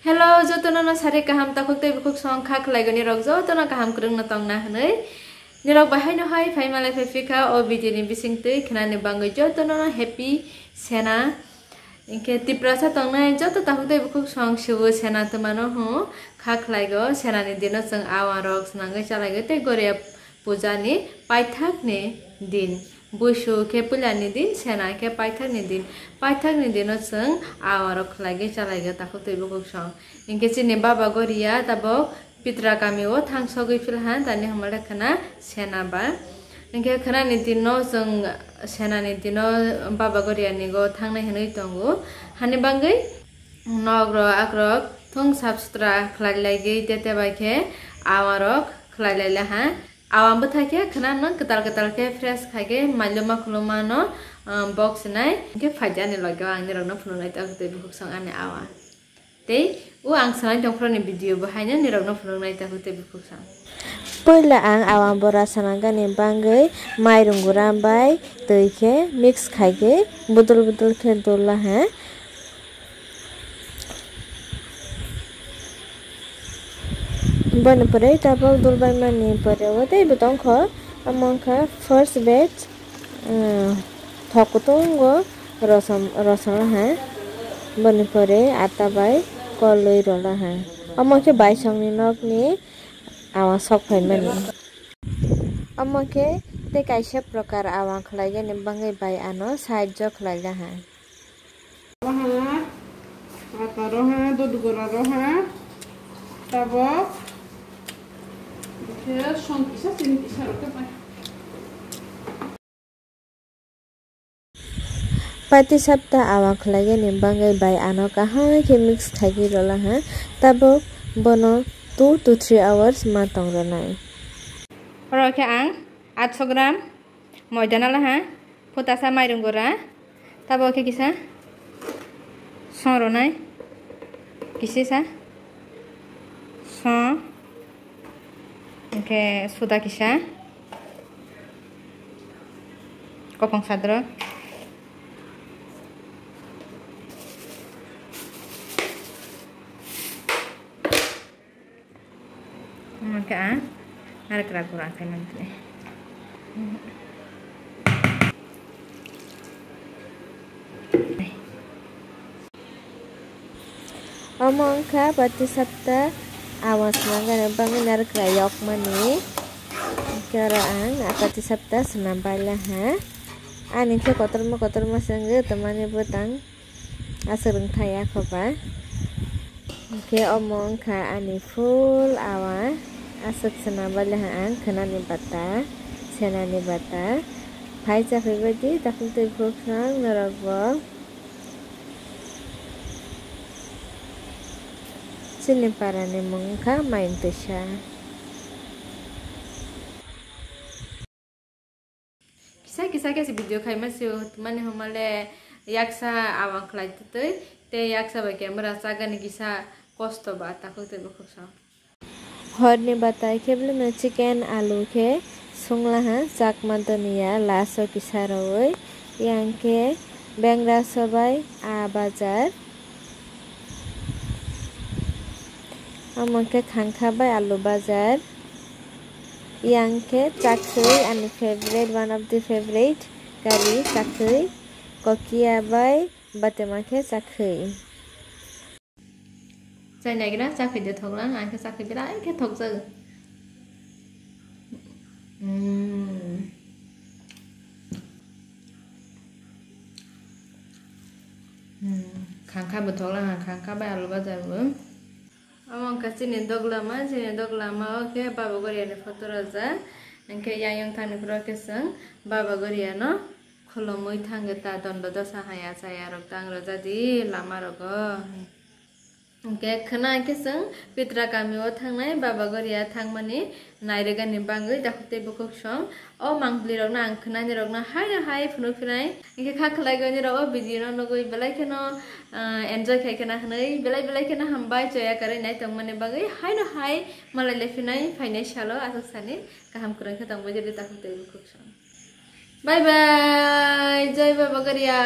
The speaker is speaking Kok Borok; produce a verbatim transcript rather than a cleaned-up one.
Hello, jotono no sari kaham takhuk tei bukhuk song kha khlai goni rok jotono kaham kwrwng no tongna hwnwi. Nirok bahai no hai phai malai phai phikha o video ni bising twi khnani bangwi jotono no happy sena. Hinkhe Tiprasa tongnai joto takhuk tei bukhuk song sibo sena twmano hwn kha khlai go. Sena ni dino chwng awan rok swnangwi chalai go tei goria puja ni paithak ni din. Buisu khe puila ni din, sena khe paithak ni din. Paithak ni dino chwng awan rok khlai gwi chalai go takhuk tei bukhuk song. Hinkhe chini baba goria tabok Pitra kami o thang sogwi philha tani hamale khna sena ba. Hinkhe khna ni dino chwng sena ni dino baba goria ni go thangnai hwnwi tongo. Hani bangwi nok rok ak rok thung sap sutra khlai lai gwi tete bai khe awan rok khlai lai laha. Awan bwthai khe khna no kwtal kwtal khe fresh khai khe mailuma khuluma no, ah, box nai. Hinkhe phaidi ani logi o ang nirok no phunuk nai tabuk tei bukhuk song ani awan. Tei o ang sanai tongphuru ni video bo haino nirok no phunuk nai tabuk tei bukhuk song. Puila ang awan bora sanangani bangwi mairung gura bai twi khe mix khai khe budul budul khe dol laha. Boni pore tabuk dul bai mani pore o tei bo tongkho, omo wngkha first batch, ah, thok kutung o rosom, rosom laha. Boni pore ata bai kolwi rw laha. Omo khe baisongni nokni awan sok phaimani. Omo khe tei kaisa procar awan khlaigani bangwi bai ano side o khlai laha. Roha, ata roha, dudgora roha, tabok, khe song kisa, sini kisa rok khe pai. Pati sapta awan khlaigani bangwi bai ano kaham khe mix khaigwi rwlaha, tabok bono two to three hours ma tong rwnai. Oro khe ang atso gram moida nalaha, phutasa mairung gora, tabok khe kisa song rwnai, kisisa song, hinkhe suda kisa. Kopong sadro. Omo khe ang narikra gura khaimani. Omo wngkha pati sapta awas nangani bagwi narikra yokmani. Hwnkhe oro ang pati sapta swnam baila ha. Ani khe kotorma kotorma se wngwi tongmani bwtang aswk rwngthai yakho ba. Hwnkhe omo wngkha ani full awa aswk swnam baila ha ang khwnani bata, senani bata. Phai chaphai baidi takhuk twi bukhuk song norok bo. Chini para ni mung wngkha Maintwisa. Kisa kisa khe se video khaima se o, mani homa le yaksa awang khlai twi tei yaksa bai camera chagani kisa kosto ba takhuk tei bukhuk song. Horni batai khe belai no chicken alu khe sunglaha chakma doniya last o kisa rwui. Yang khe bengra sobai a bajar. Omo khe khangkha bai alu bajar. Yang khe chakhwi ani favorite, one of the favorite kari chakhwi. Kokiya bai batema khe chakhwi. Chai naigra chakhwi de thoklang, ang khe chakhwi belai khe thokjago. Mm. Mm. Khangkha bo thoklang, ang khangkha bai alu bajar bo. Omo wngkha chini doglama, chini doglama o khe Baba Goriani photo rwjak. Hwnkhe yang yang thani phuru khe chwng Baba Goriano khulumui thango ta dondo dosa hai achai arok tang rwjadi lama rogo. Hwnkhe khwna khe chwng Pitra kami o thangnai Baba Goria thangmani nairwgani bangwi takhuk tei bukhuk song o mangpli rokno ang khwnani rokno haino hai phunuk phinai. Hwnkhe kha khwlai goni rok o video no nugwi belai kheno, ah, enjoy khai khwna hwnwi belai belai kheno hambai choya kwrwi nai tongmani bagwi haino hai malai le phinai phainai salo aswk sani kaham kwrwng khe tongbai jadi takhuk tei bukhuk song. Bye bye, jai Baba Goria.